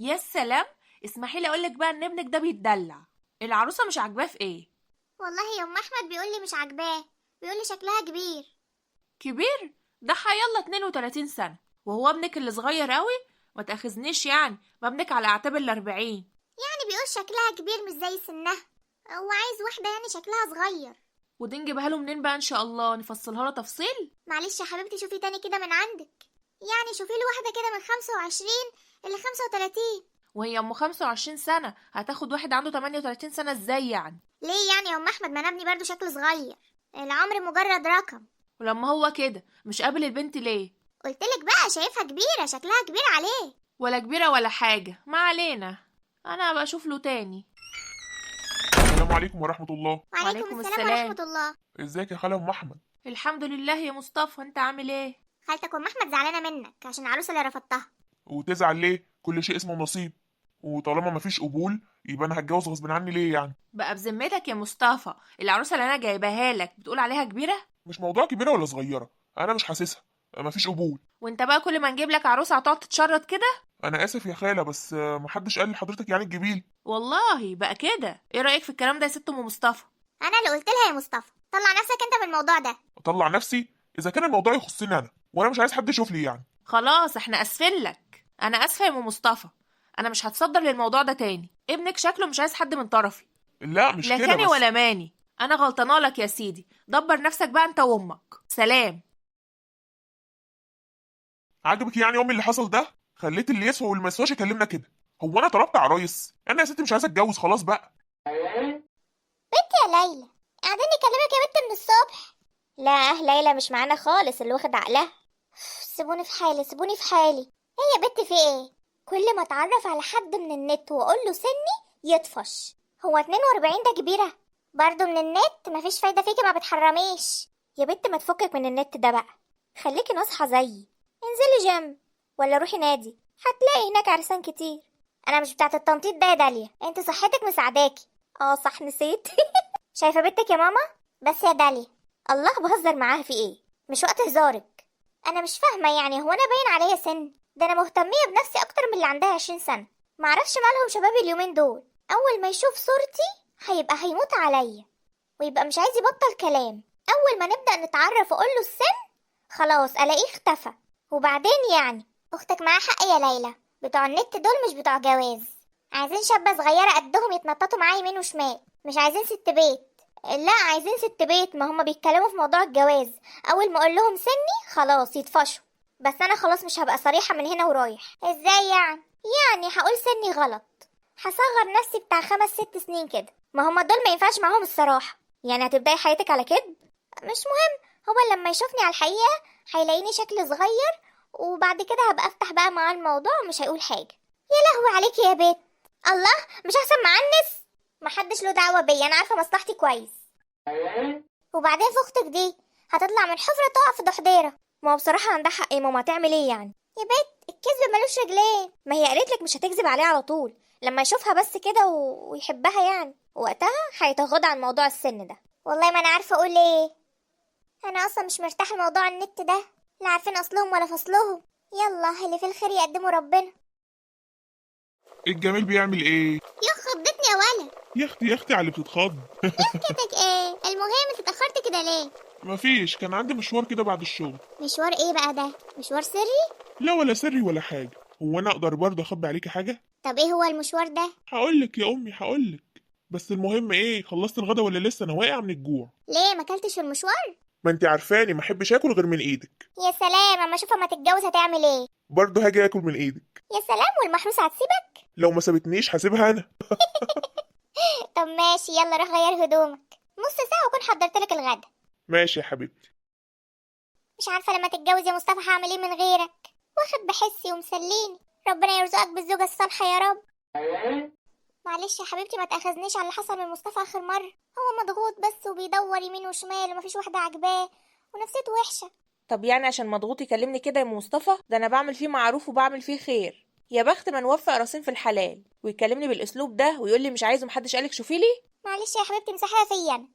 يا سلام، اسمحي لي اقولك بقى ان ابنك ده بيتدلع. العروسة مش عاجباه في ايه؟ والله يا ام احمد بيقول لي مش عاجباه، بيقول لي شكلها كبير. كبير؟ ده حيالله 32 سنة وهو ابنك اللي صغير قوي. ما تاخذنيش يعني، ما ابنك على اعتاب 40. يعني بيقول شكلها كبير مش زي سنها، هو عايز واحدة يعني شكلها صغير. ودي نجيبها له منين بقى ان شاء الله؟ نفصلها له تفصيل؟ معلش يا حبيبتي شوفي تاني كده من عندك، يعني شوفي له واحدة كده من 25 ل 35. وهي ام 25 سنة هتاخد واحد عنده 38 سنة ازاي يعني؟ ليه يعني يا ام احمد؟ ما انا ابني برضه شكله صغير، العمر مجرد رقم. ولما هو كده مش قابل البنت ليه؟ قلتلك بقى شايفها كبيرة، شكلها كبير عليه. ولا كبيرة ولا حاجة، ما علينا، انا هبقى اشوف له تاني. السلام عليكم ورحمة الله. وعليكم السلام ورحمة الله. ازيك يا خاله ام احمد؟ الحمد لله يا مصطفى، انت عامل ايه؟ خالتك ام احمد زعلانة منك عشان العروسة اللي رفضتها. وتزعل ليه؟ كل شيء اسمه نصيب، وطالما مفيش قبول يبقى انا هتجوز غصب عني ليه يعني؟ بقى بذمتك يا مصطفى العروسة اللي انا جايباها لك بتقول عليها كبيرة؟ مش موضوع كبيرة ولا صغيرة، انا مش حاسسها، مفيش قبول. وانت بقى كل ما نجيب لك عروسه هتقعد تتشرط كده؟ انا اسف يا خاله، بس محدش قال لحضرتك يعني تجيبيلي. والله بقى كده. ايه رايك في الكلام ده يا ست ام مصطفى؟ انا اللي قلت لها يا مصطفى طلع نفسك انت من الموضوع ده. اطلع نفسي؟ اذا كان الموضوع يخصني انا، وانا مش عايز حد يشوف لي يعني. خلاص احنا اسفين لك. انا اسفه يا ام مصطفى، انا مش هتصدر للموضوع ده تاني. ابنك شكله مش عايز حد من طرفي. لا مش لا كده كاني بس. ولا ماني، انا غلطانة لك يا سيدي. دبر نفسك بقى انت وامك. سلام. عجبك يعني يا امي اللي حصل ده؟ خليت اللي يسوى واللي ما يسواش يكلمنا كده. هو انا طلبت عرايس؟ انا يا ستي مش عايزه اتجوز خلاص بقى. بنت يا ليلى، قاعدين نكلمك يا بنت من الصبح. لا ليلى مش معانا خالص، اللي واخد عقلها. سيبوني في حالي، سيبوني في حالي. ايه يا بنت في ايه؟ كل ما اتعرف على حد من النت واقول له سني يطفش. هو 42 ده كبيرة برضه من النت؟ مفيش فايده فيكي، ما بتحرميش يا بنت. ما تفكك من النت ده بقى، خليكي ناصحه زيي. انزلي جيم ولا روحي نادي، هتلاقي هناك عرسان كتير. انا مش بتاعه التنطيط ده يا داليا، انت صحتك مساعداكي. اه صح نسيت. شايفه بنتك يا ماما؟ بس يا داليا الله بهزر معاها في ايه؟ مش وقت هزارك. انا مش فاهمه يعني، هو انا باين عليا سن؟ ده انا مهتميه بنفسي اكتر من اللي عندها 20 سنة. معرفش مالهم شباب اليومين دول، اول ما يشوف صورتي هيبقى هيموت عليا ويبقى مش عايز يبطل كلام. اول ما نبدا نتعرف واقول له السن خلاص الاقيه اختفى. وبعدين يعني اختك معاها حق يا ليلى، بتوع النت دول مش بتوع جواز، عايزين شابه صغيرة قدهم يتنططوا معايا يمين وشمال، مش عايزين ست بيت. لا عايزين ست بيت، ما هما بيتكلموا في موضوع الجواز، اول ما اقول لهم سني خلاص يطفشوا. بس انا خلاص مش هبقى صريحه من هنا ورايح. ازاي يعني؟ يعني هقول سني غلط، هصغر نفسي بتاع 5 6 سنين كده. ما هما دول ما ينفعش معاهم الصراحة. يعني هتبداي حياتك على كدب؟ مش مهم، هو لما يشوفني على الحقيقة هيلاقيني شكل صغير، وبعد كده هبقى افتح بقى معاه الموضوع ومش هيقول حاجة. يا لهوي عليكي يا بت، الله مش احسن معنس؟ محدش له دعوه بيا، انا عارفه مصلحتي كويس. وبعدين في اختك دي هتطلع من حفره تقع في دحديره. ما هو بصراحة عندها حق يا ماما، هتعمل ايه يعني؟ يا بت الكذب ملوش رجلين. ما هي قالت لك مش هتكذب عليه على طول، لما يشوفها بس كده ويحبها يعني، وقتها هيتغاضى عن موضوع السن ده. والله ما انا عارفه اقول ايه، انا اصلا مش مرتاحة لموضوع النت ده، لا عارفين اصلهم ولا فصلهم. يلا اللي في الخير يقدمه ربنا. الجميل بيعمل ايه؟ يا خضتني يا ولا. يا اختي يا اختي على اللي بتتخض. كتك ايه؟ المهم انت اتاخرت كده ليه؟ مفيش، كان عندي مشوار كده بعد الشغل. مشوار ايه بقى ده؟ مشوار سري؟ لا ولا سري ولا حاجة، هو انا اقدر برضه اخبي عليكي حاجة؟ طب ايه هو المشوار ده؟ هقولك يا امي هقولك، بس المهم ايه، خلصت الغدا ولا لسه؟ انا واقع من الجوع. ليه ما اكلتش في المشوار؟ ما انت عارفاني ما احبش اكل غير من ايدك. يا سلام، اما اشوف اما تتجوز هتعمل ايه. برضه هاجي اكل من ايدك. يا سلام، والمحروسه هتسيبك؟ لو ما سابتنيش هسيبها انا. طب ماشي، يلا روح غير هدومك، نص ساعة واكون حضرت لك الغدا. ماشي يا حبيبتي. مش عارفه لما تتجوز يا مصطفى هعمل ايه من غيرك، واخد بحسي ومسليني. ربنا يرزقك بالزوجه الصالحة يا رب. معلش يا حبيبتي ما تاخذنيش على اللي حصل من مصطفى اخر مرة، هو مضغوط بس وبيدور يمين وشمال ومفيش واحدة عاجباه ونفسيته وحشة. طب يعني عشان مضغوط يكلمني كده يا مصطفى؟ ده انا بعمل فيه معروف وبعمل فيه خير، يا بخت من وفق راسين في الحلال ويكلمني بالاسلوب ده ويقول لي مش عايزه محدش قالك شوفي لي. معلش يا حبيبتي مسحها فيا انا.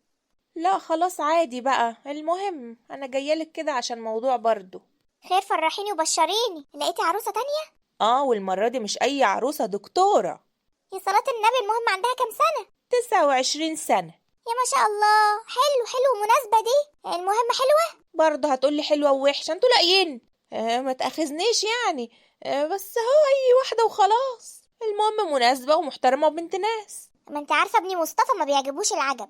لا خلاص عادي بقى، المهم انا جاية لك كده عشان موضوع برضه. خير، فرحيني وبشريني، لقيتي عروسه تانية؟ اه، والمرة دي مش اي عروسة، دكتورة. يا صلاة النبي، المهم عندها كام سنة؟ 29 سنة. يا ما شاء الله، حلو حلو، مناسبة دي. المهم حلوة؟ برضه هتقولي حلوة ووحشة، انتوا لاقيين؟ ما تأخذنيش يعني، بس هو اي واحدة وخلاص، المهم مناسبة ومحترمة وبنت ناس. ما انت عارفة ابني مصطفى ما بيعجبوش العجب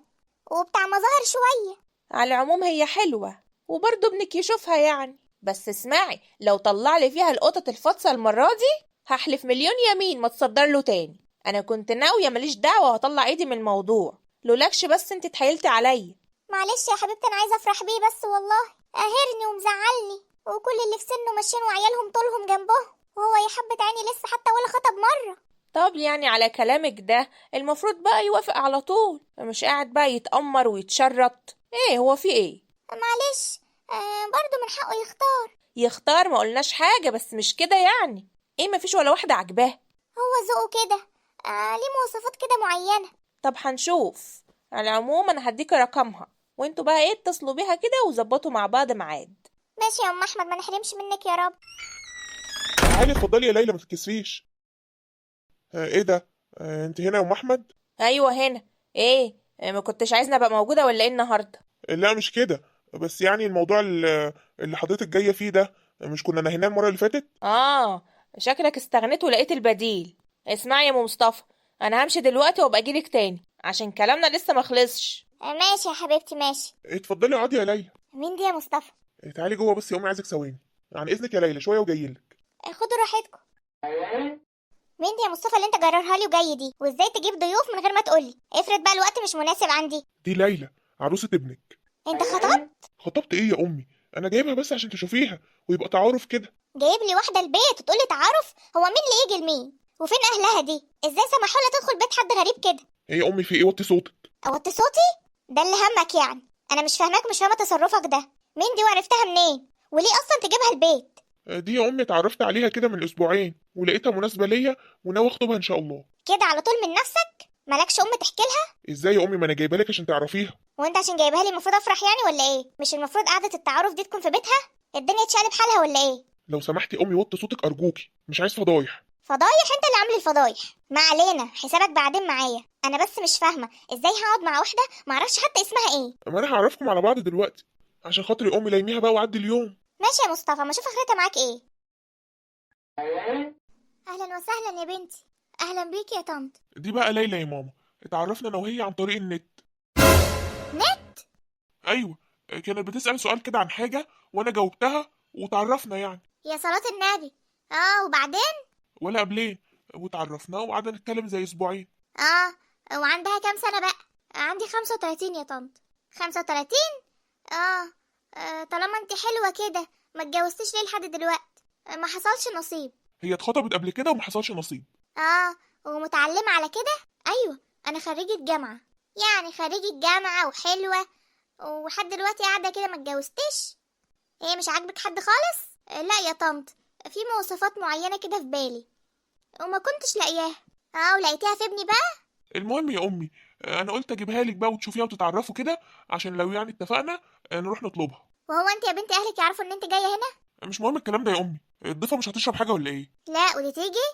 وبتاع مظاهر شوية. على العموم هي حلوة وبرضه ابنك يشوفها يعني. بس اسمعي، لو طلع لي فيها القطط الفاطسة المرة دي هحلف مليون يمين ما تصدر له تاني. انا كنت ناوية ماليش دعوة وهطلع ايدي من الموضوع، لولاكش بس انت اتحايلتي عليا. معلش يا حبيبتي، انا عايزة افرح بيه بس والله، قاهرني ومزعلني، وكل اللي في سنة ماشيين وعيالهم طولهم جنبهم، وهو يا حبة عيني لسه حتى ولا خطب مرة. طب يعني على كلامك ده المفروض بقى يوافق على طول، مش قاعد بقى يتأمر ويتشرط. ايه هو في ايه؟ معلش، برضه من حقه يختار. يختار ما قلناش حاجة، بس مش كده يعني. ايه مفيش ولا واحدة عجباه؟ هو ذوقه كده، ليه مواصفات كده معينة. طب هنشوف. على العموم انا هديك رقمها، وانتوا بقى ايه اتصلوا بيها كده وظبطوا مع بعض ميعاد. ماشي يا ام احمد، ما نحرمش منك يا رب. تعالي اتفضلي يا ليلى، ما تتكسفيش. ايه ده؟ انت هنا يا ام احمد؟ ايوه هنا. ايه، ما كنتش عايزني ابقى موجودة ولا ايه النهارده؟ لا مش كده، بس يعني الموضوع اللي حضرتك جاية فيه ده مش كنا نهيناه المرة اللي فاتت؟ اه، شكلك استغنيت ولقيت البديل. اسمعي يا ام مصطفى، انا همشي دلوقتي وابقى اجيلك تاني عشان كلامنا لسه ما خلصش. ماشي يا حبيبتي ماشي. اتفضلي اقعدي يا ليلى. مين دي يا مصطفى؟ تعالي جوه بس يا امي، عايزك ثواني. عن اذنك يا ليلى، شوية وجايلك. خدوا راحتكم. مين دي يا مصطفى اللي انت جررها لي وجاي دي؟ وازاي تجيب ضيوف من غير ما تقولي؟ افرض بقى الوقت مش مناسب عندي. دي ليلى عروسه ابنك. انت خطبت؟ خطبت ايه يا امي؟ انا جايبها بس عشان تشوفيها ويبقى تعارف كده. جايب لي واحدة البيت وتقولي تعارف؟ هو مين اللي يجي لمين؟ وفين اهلها دي؟ ازاي سمحوا لها تدخل بيت حد غريب كده؟ ايه يا امي في ايه؟ وطي صوتك. اوطي صوتي؟ ده اللي همك يعني؟ انا مش فاهماك، مش فاهمه تصرفك ده. مين دي وعرفتها منين؟ وليه اصلا تجيبها البيت؟ دي يا امي اتعرفت عليها كده من اسبوعين ولقيتها مناسبة ليا وناوي اخطبها ان شاء الله. كده على طول من نفسك؟ مالكش ام تحكي لها؟ ازاي يا امي؟ ما انا جايبها لك عشان تعرفيها. وانت عشان جايبها لي المفروض افرح يعني ولا ايه؟ مش المفروض قعدة التعارف دي تكون في بيتها؟ الدنيا اتشقلب حالها ولا ايه؟ لو سمحتي امي وطي صوتك ارجوكي، مش عايز فضايح. فضايح؟ انت اللي عامل الفضايح. ما علينا، حسابك بعدين معايا. انا بس مش فاهمه ازاي هقعد مع واحدة ما اعرفش حتى اسمها ايه. ما انا هعرفكم على بعض دلوقتي عشان خاطري امي، ليميها بقى وعدي اليوم. ماشي يا مصطفى، ما اشوف اخرتها معاك ايه. اهلا وسهلا يا بنتي. اهلا بيكي يا طنط. دي بقى ليلى يا ماما، اتعرفنا انا وهي عن طريق النت. نت؟ ايوه، كانت بتسأل سؤال كده عن حاجة وانا جاوبتها وتعرفنا يعني. يا صلاة النبي. وبعدين؟ ولا قبلين، وتعرفنا وقعدنا نتكلم زي اسبوعين. وعندها كام سنة بقى؟ عندي 35 يا طنط. 35؟ طالما انت حلوة كده ما اتجوزتيش ليه لحد دلوقتي؟ ما حصلش نصيب. هي اتخطبت قبل كده وما حصلش نصيب. ومتعلمة على كده؟ ايوه، انا خريجة جامعة. يعني خريجة جامعة وحلوة ولحد دلوقتي قاعدة كده ما اتجوزتش؟ هي مش عاجبك حد خالص؟ لا يا طنط، في مواصفات معينة كده في بالي وما كنتش لاقياها. ولقيتيها في ابني بقى؟ المهم يا امي، انا قلت اجيبها لك بقى وتشوفيها وتتعرفوا كده، عشان لو يعني اتفقنا نروح نطلبها. وهو انت يا بنتي اهلك يعرفوا ان انت جاية هنا؟ مش مهم الكلام ده يا امي، الضيفه مش هتشرب حاجة ولا ايه؟ لا ودي تيجي.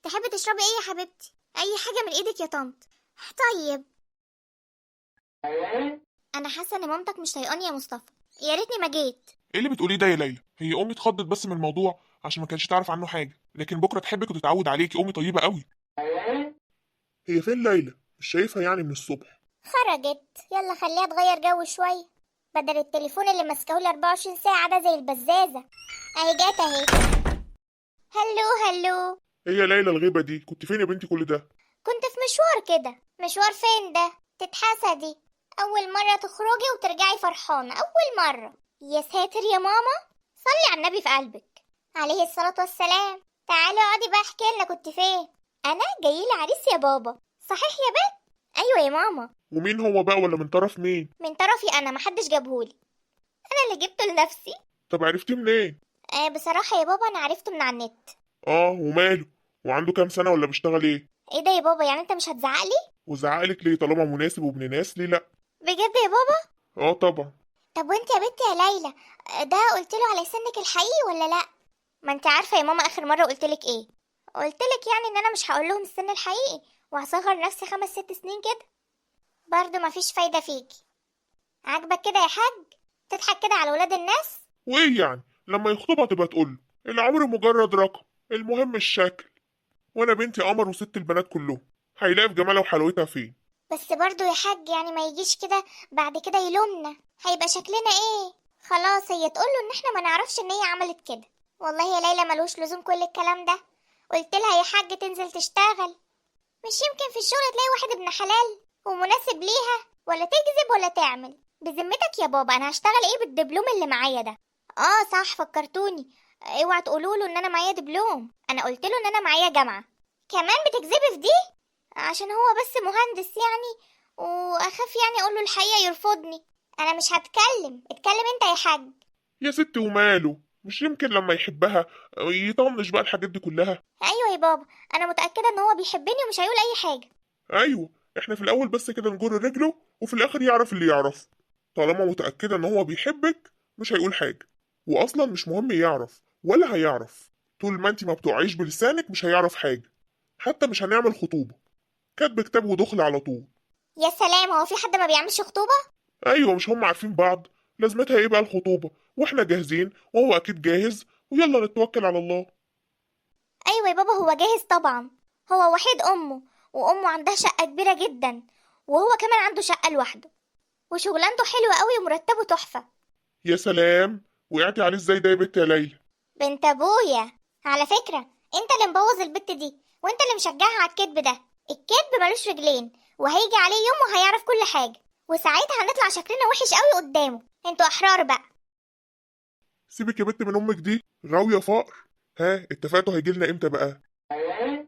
تحبي تشربي ايه يا حبيبتي؟ اي حاجة من ايدك يا طنط. طيب، انا حاسه ان مامتك مش طايقاني يا مصطفى، يا ريتني ما جيت. ايه اللي بتقوليه ده يا ليلى؟ هي امي اتخضت بس من الموضوع عشان ما كانتش تعرف عنه حاجة، لكن بكره تحبك وتتعود عليكي، امي طيبة قوي. هي فين ليلى؟ مش شايفها يعني من الصبح. خرجت، يلا خليها تغير جو شوية بدل التليفون اللي ماسكاه لي 24 ساعة ده زي البزازه. اهي جت اهي. هلو هلو. ايه يا ليلى الغيبة دي؟ كنت فين يا بنتي كل ده؟ كنت في مشوار كده. مشوار فين ده؟ تتحسدي، اول مرة تخرجي وترجعي فرحانة، اول مرة. يا ساتر يا ماما، صلي على النبي في قلبك. عليه الصلاة والسلام. تعالي اقعدي بقى احكي لنا كنت فين. انا جايلي عريس يا بابا. صحيح يا بنت؟ ايوه يا ماما. ومين هو بقى ولا من طرف مين؟ من طرفي انا، محدش جابهولي، انا اللي جبته لنفسي. طب عرفتيه منين؟ بصراحة يا بابا انا عرفته من على النت. وماله؟ وعنده كام سنة ولا بيشتغل ايه؟ ايه ده يا بابا، يعني انت مش هتزعقلي؟ وزعقلك ليه؟ طالما مناسب وابن ناس ليه لا؟ بجد يا بابا؟ طبعا. طب وانت يا بنتي يا ليلى، ده قلت له على سنك الحقيقي ولا لا؟ ما انت عارفه يا ماما اخر مرة قلتلك ايه؟ قلتلك يعني ان انا مش هقول لهم السن الحقيقي وهصغر نفسي 5 6 سنين كده. برضه مفيش فايده فيكي. عاجبك كده يا حاج؟ تضحك كده على ولاد الناس؟ وايه يعني لما يخطبها تبقى تقول العمر مجرد رقم، المهم الشكل. وانا بنتي قمر وست البنات كلهم، هيلاقي في جمالها وحلاوتها فين؟ بس برضه يا حاج يعني ما يجيش كده بعد كده يلومنا، هيبقى شكلنا ايه؟ خلاص هي تقوله ان احنا ما نعرفش ان هي عملت كده. والله يا ليلى ملوش لزوم كل الكلام ده. قلت لها يا حاج تنزل تشتغل، مش يمكن في الشغل تلاقي واحد ابن حلال ومناسب ليها، ولا تكذب ولا تعمل. بذمتك يا بابا انا هشتغل ايه بالدبلوم اللي معايا ده؟ اه صح فكرتوني، اوعى تقولوا له ان انا معايا دبلوم، انا قلت له ان انا معايا جامعه. كمان بتكذبي في دي؟ عشان هو بس مهندس يعني، واخاف يعني اقول له الحقيقة يرفضني. انا مش هتكلم، اتكلم انت يا حاج. يا ستي وماله، مش يمكن لما يحبها يطنش بقى الحاجات دي كلها. ايوه يا بابا انا متاكدة ان هو بيحبني ومش هيقول اي حاجة. ايوه احنا في الاول بس كده نجر رجله، وفي الاخر يعرف اللي يعرف. طالما متاكدة ان هو بيحبك مش هيقول حاجة، واصلا مش مهم يعرف ولا هيعرف. طول ما انت ما بتقعيش بلسانك مش هيعرف حاجة، حتى مش هنعمل خطوبه، كاتب كتاب ودخل على طول. يا سلام، هو في حد ما بيعملش خطوبه؟ ايوه مش هم عارفين بعض، لازمتها ايه بقى الخطوبة واحنا جاهزين وهو اكيد جاهز، ويلا نتوكل على الله. ايوه يا بابا هو جاهز طبعا، هو وحيد امه، وامه عندها شقه كبيرة جدا، وهو كمان عنده شقه لوحده، وشغلانته حلوة قوي ومرتبة تحفة. يا سلام، وقعتي عليه ازاي ده يا بنت يا ليلى؟ بنت ابويا على فكرة انت اللي مبوظ البت دي، وانت اللي مشجعها على الكذب ده. الكذب ملوش رجلين، وهيجي عليه يوم وهيعرف كل حاجة، وساعتها هنطلع شكلنا وحش قوي قدامه. انتوا احرار بقى. سيبك يا بنت من امك دي، غاويه فقر. ها اتفقتوا هيجيلنا امتى بقى؟ ايه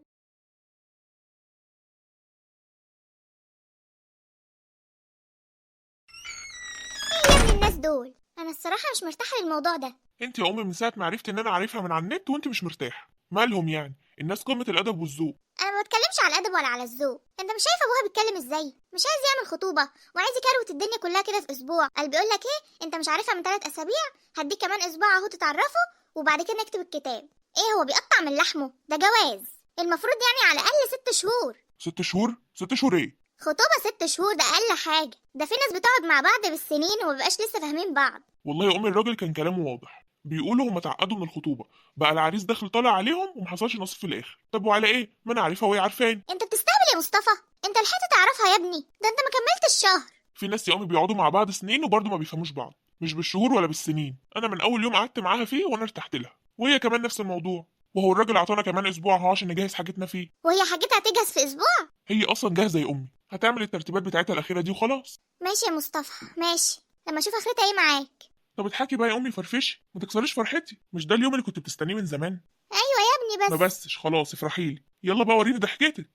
يا ابن الناس دول؟ انا الصراحة مش مرتاحة للموضوع ده. انت يا امي من ساعة ما عرفت ان انا عارفها من على النت وانت مش مرتاحة. مالهم يعني؟ الناس قمة الادب والذوق. انا ما بتكلمش على الادب ولا على الذوق، انت مش شايف ابوها بيتكلم ازاي؟ مش عايز يعمل خطوبه وعايز يكروت الدنيا كلها كده في اسبوع. قال بيقول لك ايه، انت مش عارفها من 3 اسابيع، هديك كمان اسبوع اهو تتعرفوا وبعد كده نكتب الكتاب. ايه هو بيقطع من لحمه؟ ده جواز المفروض يعني على الاقل 6 شهور. 6 شهور؟ 6 شهور ايه؟ خطوبه 6 شهور ده اقل حاجة، ده في ناس بتقعد مع بعض بالسنين وما بيبقاش لسه فاهمين بعض. والله يا امي الراجل كان كلامه واضح، بيقولوا هما اتعقدوا من الخطوبة، بقى العريس داخل طالع عليهم وما حصلش نصيب في الاخر. طب وعلى ايه؟ ما انا عارفها وهي عارفاني. انت بتستهبل يا مصطفى، انت لحقت تعرفها يا ابني؟ ده انت ما كملتش شهر. في ناس يا امي بيقعدوا مع بعض سنين وبرضه ما بيفهموش بعض، مش بالشهور ولا بالسنين. انا من اول يوم قعدت معاها فيه وانا ارتحت لها، وهي كمان نفس الموضوع. وهو الراجل عطانا كمان اسبوع اهو عشان نجهز حاجتنا فيه. وهي حاجتها هتجهز في اسبوع؟ هي اصلا جاهزة يا امي، هتعمل الترتيبات بتاعتها الاخيرة دي وخلاص. ماشي يا مصطفى ماشي، لما اشوف اخرتها ايه معاك. طب اضحكي بقى يا امي، فرفشي، ما تكسريش فرحتي. مش ده اليوم اللي كنت بتستنيه من زمان؟ ايوه يا ابني بس. ما بسش خلاص، افرحي لي. يلا بقى وريني ضحكتك.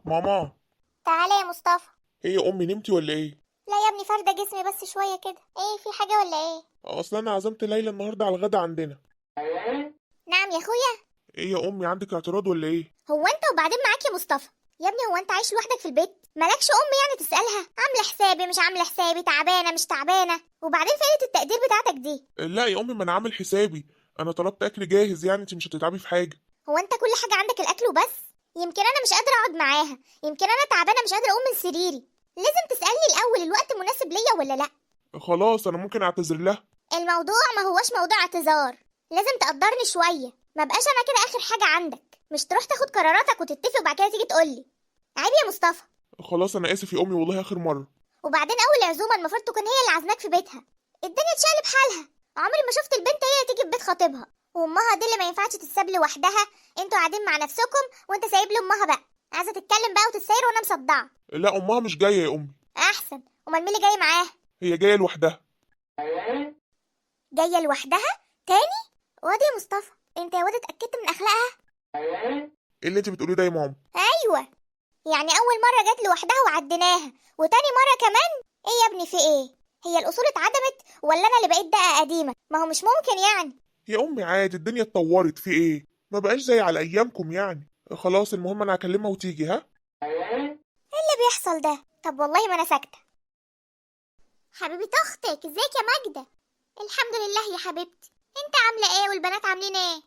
ماما. تعالى يا مصطفى. ايه يا امي نمتي ولا ايه؟ لا يا ابني فارده جسمي بس شوية كده. ايه في حاجة ولا ايه؟ اصل انا عزمت ليلى النهارده على الغدا عندنا. نعم يا اخويا. ايه يا امي عندك اعتراض ولا ايه؟ هو انت وبعدين معاك يا مصطفى؟ يا ابني هو انت عايش لوحدك في البيت؟ مالكش ام يعني تسالها عامله حسابي مش عامله حسابي، تعبانة مش تعبانة؟ وبعدين فايده التقدير بتاعتك دي؟ لا يا امي ما انا عامل حسابي، انا طلبت اكل جاهز يعني انت مش هتتعبي في حاجة. هو انت كل حاجة عندك الاكل وبس؟ يمكن انا مش قادرة اقعد معاها، يمكن انا تعبانة مش قادرة اقوم من سريري. لازم تسالني الاول الوقت مناسب ليا ولا لا. خلاص انا ممكن اعتذر لها. الموضوع ما هوش موضوع اعتذار، لازم تقدرني شوية، ما بقاش انا كده اخر حاجة عندك. مش تروح تاخد قراراتك وتتفق وبعد كده تيجي تقولي عيب يا مصطفى. خلاص انا اسف يا امي والله اخر مرة. وبعدين اول عزومة المفروض تكون هي اللي عازماك في بيتها، الدنيا اتشقلب حالها. عمري ما شفت البنت هي اللي تيجي في بيت خطيبها، وامها دي اللي ما ينفعش تتساب لوحدها. انتوا قاعدين مع نفسكم وانت سايب لي امها بقى، عايزه تتكلم بقى وتتساير وانا مصدعه. لا امها مش جاية يا امي. احسن. امال مين اللي جاي معاها؟ هي جاية لوحدها. جاية لوحدها تاني؟ واد يا مصطفى انت يا واد اتاكدت من اخلاقها؟ ايه اللي انت بتقوليه ده يا ماما؟ ايوه يعني اول مرة جت لوحدها وعديناها، وتاني مرة كمان. ايه يا ابني في ايه؟ هي الاصول اتعدمت ولا انا اللي بقيت دقه قديمة؟ ما هو مش ممكن يعني. يا امي عادي الدنيا اتطورت، في ايه؟ ما بقاش زي على ايامكم يعني. خلاص المهم انا هكلمها وتيجي. ها ايه اللي بيحصل ده؟ طب والله ما انا ساكته. حبيبه اختك ازيك يا ماجدة؟ الحمد لله يا حبيبتي. انت عامله ايه والبنات عاملين ايه؟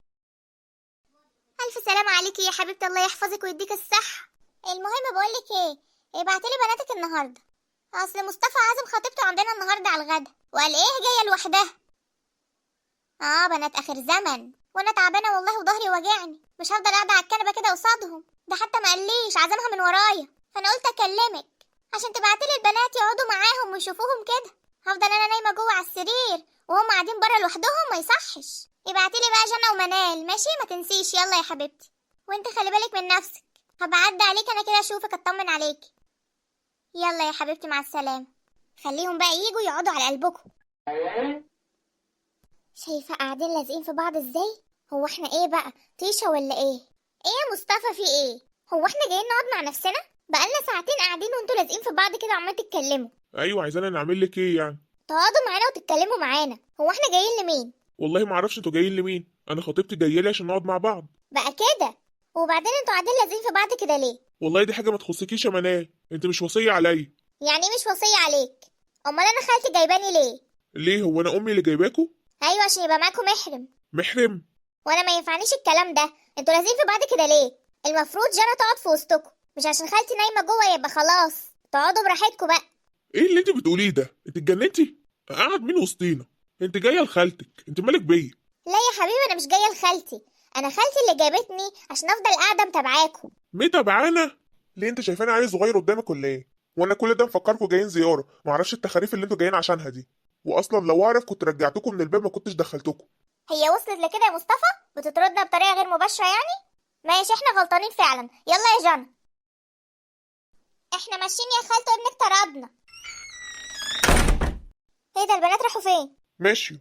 الف سلامه عليكي يا حبيبتي، الله يحفظك ويديك الصحة. المهم بقولك ايه، ابعتيلي بناتك النهارده، اصل مصطفى عازم خطيبته عندنا النهارده على الغدا، وقال ايه جاية لوحدها. اه بنات اخر زمن، وانا تعبانة والله وظهري واجعني، مش هفضل قاعدة على الكنبة كده قصادهم. ده حتى ما قاليش، عزمها من ورايا، فانا قلت اكلمك عشان تبعتيلي البنات يقعدوا معاهم ويشوفوهم كده. هفضل انا نايمة جوه على السرير وهم قاعدين بره لوحدهم، ما يصحش. ابعتيلي بقى جنى ومنال، ماشي؟ ما تنسيش. يلا يا حبيبتي، وانت خلي بالك من نفسك، هبقى اعدي عليك انا كده اشوفك اطمن عليكي. يلا يا حبيبتي مع السلامة. خليهم بقى ييجوا يقعدوا على قلبكم. شايفه قاعدين لازقين في بعض ازاي؟ هو احنا ايه بقى، طيشه ولا ايه؟ ايه يا مصطفى في ايه؟ هو احنا جايين نقعد مع نفسنا؟ بقالنا ساعتين قاعدين وانتوا لازقين في بعض كده وعمالين تتكلموا. ايوه، عايزانا نعمل لك ايه يعني؟ تقعدوا معانا وتتكلموا معانا، هو احنا جايين لمين؟ والله ما اعرفش انتوا جايين لمين، انا خطيبتي جاية لي عشان نقعد مع بعض. بقى كده؟ وبعدين انتوا قاعدين لازقين في بعض كده ليه؟ والله دي حاجة ما تخصكيش يا منال، انت مش وصية عليا. يعني ايه مش وصية عليك؟ امال انا خالتي جايباني ليه؟ ليه، هو انا امي اللي جايباكوا؟ ايوه عشان يبقى معاكم محرم. محرم؟ وانا ما ينفعنيش الكلام ده، انتوا لازقين في بعض كده ليه؟ المفروض جنى تقعد في وسطكم، مش عشان خالتي نايمة جوه يبقى خلاص تقعدوا براحتكم بقى. ايه اللي انت بتقوليه ده؟ انت اتجننتي؟ قاعد مين وسطينا؟ انت جاية لخالتك، انت مالك بيا؟ لا يا حبيبي انا مش جاية لخالتي، انا خالتي اللي جابتني عشان افضل قاعدة متابعاكم. متابعانا؟ ليه انت شايفاني عيل صغير قدامك ولا ايه؟ وانا كل ده مفكركم جايين زيارة، معرفش التخاريف اللي انتوا جايين عشانها دي. واصلا لو اعرف كنت رجعتكم من الباب، ما كنتش دخلتكم. هي وصلت لكده يا مصطفى؟ بتطردنا بطريقة غير مباشرة يعني؟ ماشي احنا غلطانين فعلا. يلا يا جنى احنا ماشيين يا خالته، ابنك طردنا. ايه ده، البنات راحوا فين؟ ماشي.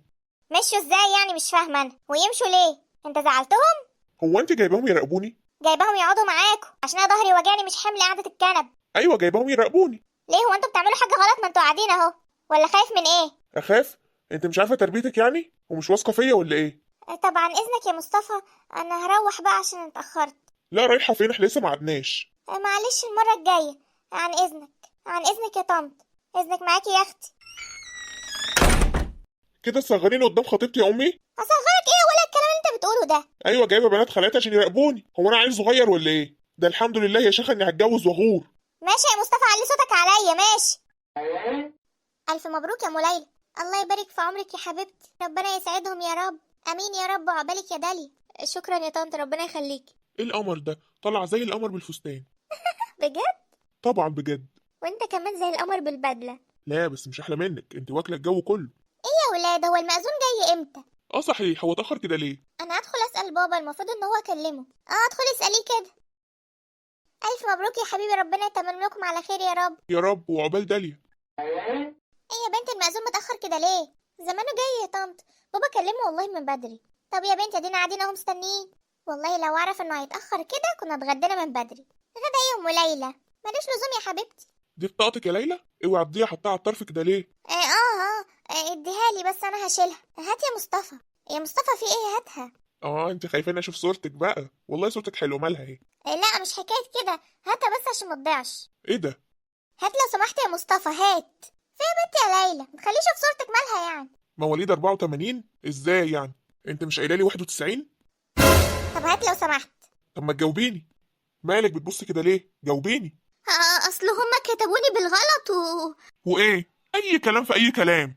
مشوا ازاي يعني؟ مش فاهمه انا، ويمشوا ليه؟ انت زعلتهم؟ هو انت جايباهم يراقبوني؟ جايباهم يقعدوا معاكم عشان انا ظهري وجعني، مش حمل قعدة الكنب. ايوه جايباهم يراقبوني. ليه، هو انتوا بتعملوا حاجة غلط؟ ما انتوا قاعدين اهو. ولا خايف من ايه؟ اخاف؟ انت مش عارفه تربيتك يعني؟ ومش واثقة فيا ولا ايه؟ طبعا اذنك يا مصطفى، انا هروح بقى عشان اتاخرت. لا رايحة فين، احنا لسه ما قعدناش. معلش المرة الجاية. عن اذنك. عن اذنك يا طنط. اذنك معاكي يا اختي. كده تصغريني قدام خطيبتي يا امي؟ اصغرك ايه ولا الكلام اللي انت بتقوله ده؟ ايوه جايبه بنات خالاتي عشان يراقبوني، هو انا عيل صغير ولا ايه؟ ده الحمد لله يا شيخه اني هتجوز واغور. ماشي يا مصطفى، علي صوتك عليا. ماشي. الف مبروك يا ام ليلى. الله يبارك في عمرك يا حبيبتي، ربنا يسعدهم يا رب. امين يا رب، وعقبالك يا داليا. شكرا يا طنط، ربنا يخليكي. ايه القمر ده؟ طلع زي القمر بالفستان. بجد؟ طبعا بجد. وانت كمان زي القمر بالبدله. لا بس مش احلى منك، انت واكله الجو كله. ايه يا ولاد، هو المأذون جاي امتى؟ اه صحيح، هو اتاخر كده ليه؟ انا هدخل اسال بابا، المفروض ان هو اكلمه. ادخلي اساليه كده. الف مبروك يا حبيبي، ربنا يتمم لكم على خير يا رب. يا رب، وعقبال داليا. ايه يا بنت، المأذون متأخر كده ليه؟ زمانه جاي يا طنط، بابا كلمة والله من بدري. طب يا بنت ادينا قاعدين اهو مستنيين. والله لو اعرف انه هيتأخر كده كنا اتغدينا من بدري. غدا ايه يا ام ليلى؟ ملوش لزوم يا حبيبتي. دي بطاقتك يا ليلى؟ اوعي تضيع، حطها على الطرف كده ليه؟ اديها لي بس انا هشيلها. هات يا مصطفى. يا مصطفى في ايه؟ هاتها. انت خايفة اشوف صورتك بقى؟ والله صورتك حلوة، مالها اهي؟ لا مش حكاية كده، هاتها بس عشان ما تضيعش. ايه ده؟ هات لو سمحت يا مصطفى، هات. في يا بنت يا ليلى، ما تخليش في صورتك، مالها يعني؟ مواليد 84؟ ازاي يعني؟ انت مش قايله لي 91؟ طب هات لو سمحت. طب ما تجاوبيني، مالك بتبص كده ليه؟ جاوبيني. اصل هما كتبوني بالغلط وايه؟ اي كلام في اي كلام.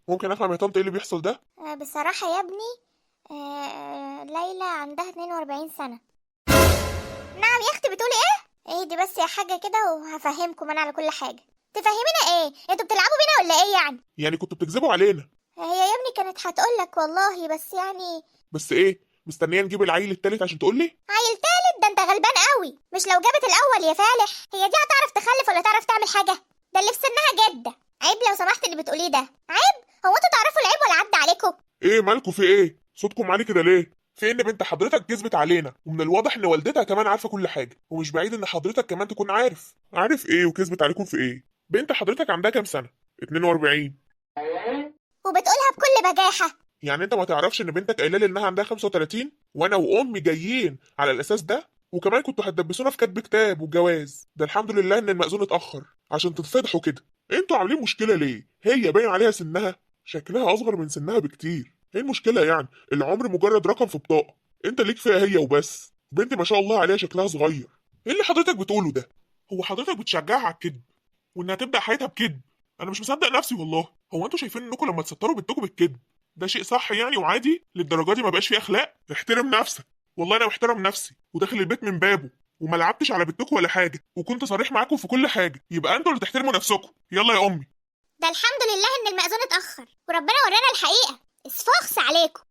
ممكن افهم يا طنط ايه اللي بيحصل ده؟ بصراحة يا ابني، ليلى عندها 42 سنة. نعم يا اختي، بتقولي ايه؟ اهدي بس يا حاجة كده وهفهمكم انا على كل حاجة. تفهمينا ايه؟ انتوا بتلعبوا بينا ولا ايه يعني؟ يعني كنتوا بتكذبوا علينا؟ هي يا ابني كانت هتقولك والله، بس يعني. بس ايه؟ مستنيه نجيب العيل التالت عشان تقولي؟ عيل تالت؟ ده انت غلبان قوي. مش لو جابت الاول يا فالح، هي دي هتعرف تخلف ولا تعرف تعمل حاجة؟ ده اللي في سنها جده. عيب لو سمحت اللي بتقوليه ده، عيب. هو انتوا تعرفوا العيب ولا عدى عليكم؟ ايه مالكوا في ايه؟ صوتكم عالي كده ليه؟ في ان بنت حضرتك كذبت علينا، ومن الواضح ان والدتها كمان عارفه كل حاجة، ومش بعيد ان حضرتك كمان تكون عارف. عارف ايه وكذبت عليكم في ايه؟ بنت حضرتك عندها كام سنة؟ 42. وبتقولها بكل بجاحه. يعني انت ما تعرفش ان بنتك قايله لي انها عندها 35 وانا وامي جايين على الاساس ده؟ وكمان كنتوا هتدبسونا في كاتب كتاب والجواز ده. الحمد لله ان المأذون اتأخر عشان تتفضحوا كده. انتوا عاملين مشكلة ليه؟ هي باين عليها سنها، شكلها اصغر من سنها بكتير. ايه المشكلة يعني؟ العمر مجرد رقم في بطاقة، انت ليك فيها هي وبس. بنتي ما شاء الله عليها شكلها صغير. ايه اللي حضرتك بتقوله ده؟ هو حضرتك بتشجعها على الكذب وانها تبدا حياتها بكذب؟ انا مش مصدق نفسي والله. هو انتوا شايفين انكم لما تستروا بنتكم بالكذب ده شيء صح يعني وعادي؟ للدرجة دي ما بقاش فيه اخلاق؟ احترم نفسك. والله انا محترم نفسي وداخل البيت من بابه وما لعبتش على بنتكم ولا حاجة، وكنت صريح معاكم في كل حاجة. يبقى انتوا اللي تحترموا نفسكم. يلا يا امي. ده الحمد لله ان المأذون اتأخر وربنا ورانا الحقيقة. اسفخس عليكم.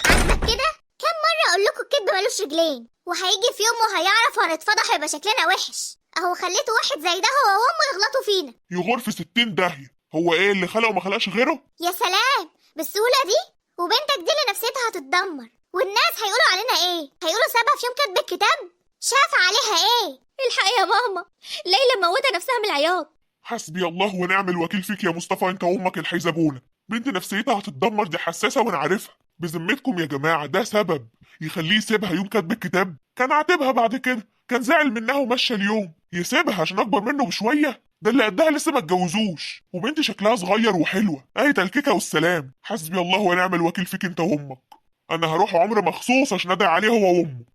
عاجبك كده؟ كم مرة اقول لكم الكذب ملوش رجلين، وهيجي في يوم وهيعرف وهنتفضح ويبقى شكلنا وحش. اهو خليته واحد زي ده هو وامه يغلطوا فينا. يغور في 60 داهية. هو ايه اللي خلقه وما خلقش غيره؟ يا سلام، بالسهولة دي؟ وبنتك دي اللي نفسيتها هتتدمر، والناس هيقولوا علينا ايه؟ هيقولوا سابها في يوم كاتب الكتاب؟ شاف عليها ايه؟ الحق يا ماما، ليلى موتة نفسها من العياط. حسبي الله ونعم الوكيل فيك يا مصطفى، انت وامك الحيزبونه. بنت نفسيتها هتتدمر، دي حساسة وانا عارفها. بذمتكم يا جماعة ده سبب يخليه يسيبها يوم كاتب الكتاب؟ كان عاتبها بعد كده، كان زعل منها ومشى اليوم. يسيبها عشان اكبر منه بشوية؟ ده اللي قدها لسه ما اتجوزوش، وبنت شكلها صغير وحلوه، اهي تلكيكه والسلام. حسبي الله ونعم الوكيل فيك انت وامك. انا هروح عمر مخصوص عشان ادعي عليه هو وامه.